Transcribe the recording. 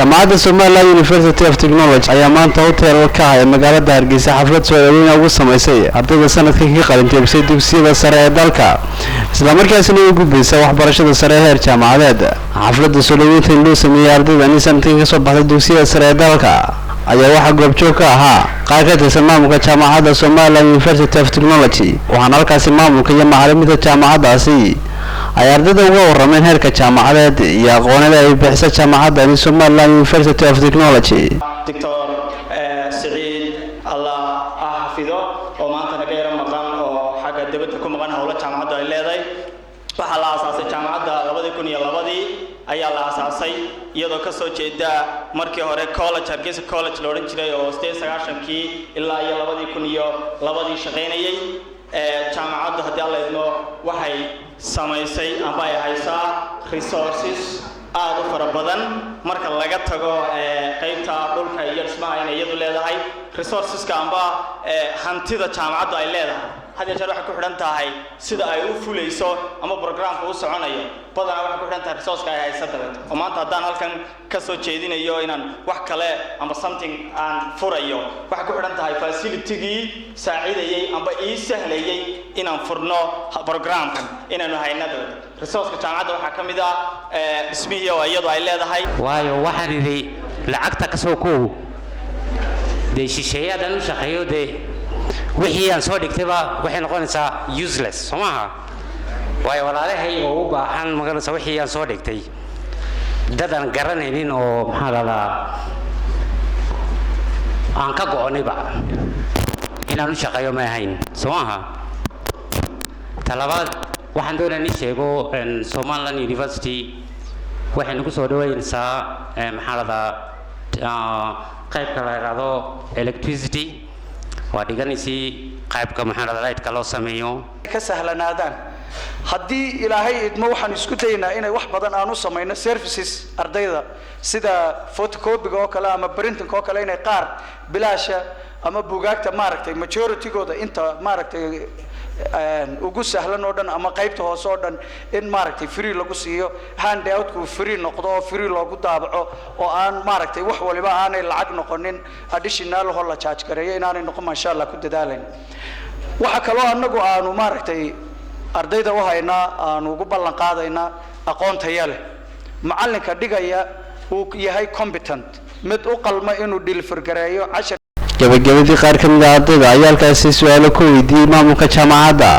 Jaamacadda Somaliland University of Technology ayaa maanta hotel ka ah ee magaalada Hargeysa xaflad soo dhaweyn ugu samaysay ardayda sanadka ka qalinjebisay dugsiyada sare ee dalka, islamarkaasina u gudbaysa waxbarashada sare ee heer jaamacadeed. Xafladda soo dhaweynta loo sameeyey ardaydani sanadkan kasoo baxday dugsiyada sare ee dalka ayaa waxaa goobjoog ka ahaa qaar ka tirsan maamulka jaamacadda Somaliland University of Technology, waxaana halkaasi maamulka iyo macalimiinta jaamacaddaasi ay ardayda uga warrameen heerka jaamacadeed iyo aqoonada ay bixisa jaamacaddani Somaliland University of Technology. Doctor Siciid, Allah ha xafido, oo maanta naga yaro maqan oo xagga dibadda ku maqan howlo jaamacaddu ay leedahay. Waxaa la aasaasay jaamacadda 2002-dii ayaa la aasaasay, iyadoo kasoo jeeda markii hore college Hargeysa College la odhan jiray, oo 98-kii ilaa iyo 2002-dii shaqaynayay. Jaamacaddu, haddii Alla idmo, waxay samaysay amba ay haysaa resources aada u fara badan. Marka laga tago qaybta dhulka iyo dhismaha inay iyadu leedahay, resourceska amba hantida jaamacaddu ay leedahay had iyo jeer waxay ku xidhan tahay sida ay u fulayso ama programka u soconayo. Badanaa waxay ku xidhan tahay resourceka ay haysa dabeet. Oo maanta haddaan halkan ka soo jeedinayo inaan wax kale amba something aan furayo, waxay ku xidhan tahay facilitygii saacidayay amba ii sahlayay inaan furno programkan inaanu hayno dabeet. Resourceka jaamacadda waxaa ka mid ah dhismihii oo iyadu ay leedahay. Waayo, waxaan idhi lacagta ka soo koow, dee shisheeyadan u shaqeeyo, dee wixii aan soo dhigtayba waxay noqonaysaa useless, soo maaha? Waayo, walaalahay oo u baahan magaranaysa wixii aan soo dhigtay, dad aan garanaynin oo, maxaa dhahdaa, aan ka go'onayba inaan u shaqeeyo ma ahayn, soo maaha? Talabaad, waxaan doonaya in sheego Somaliland University waxay nagu soo dhaweynaysaa, maxaa la dhahdaa, qaybka la yidhaahdo electricity. Waa dhiganaysii qaybka, maxaa la dhahdaa, lightka loo sameeyo. Ka sahlanaadaan haddii Ilaahay idmo. Waxaan isku daynaa inay wax badan aan u samayno services ardayda, sida photocopyga oo kale ama printing oo kale, inay qaar bilaasha ama buugaagta, maaragtay, majoritygooda inta, maaragtay, ugu sahlan oo dhan ama qaybta hoose oo dhan in, maaragtay, free lagu siiyo, handoutku free noqdo oo free loogu daabaco, oo aan, maaragtay, wax waliba aanay lacag noqonin additional oo la charge gareeyo inaanay noqon. Masha Allah, ku dadaalayn. Waxa kaloo annagu aanu, maaragtay, ardayda u haynaa, aanu ugu ballan qaadaynaa aqoon taya leh, macallinka dhigaya uu yahay competent, mid u qalma inuu deliver gareeyo cashar. Gabagabadii, qaar ka mid a ardayda ayaa halkaasi su-aalo ku weydiiyey maamulka jaamacadda.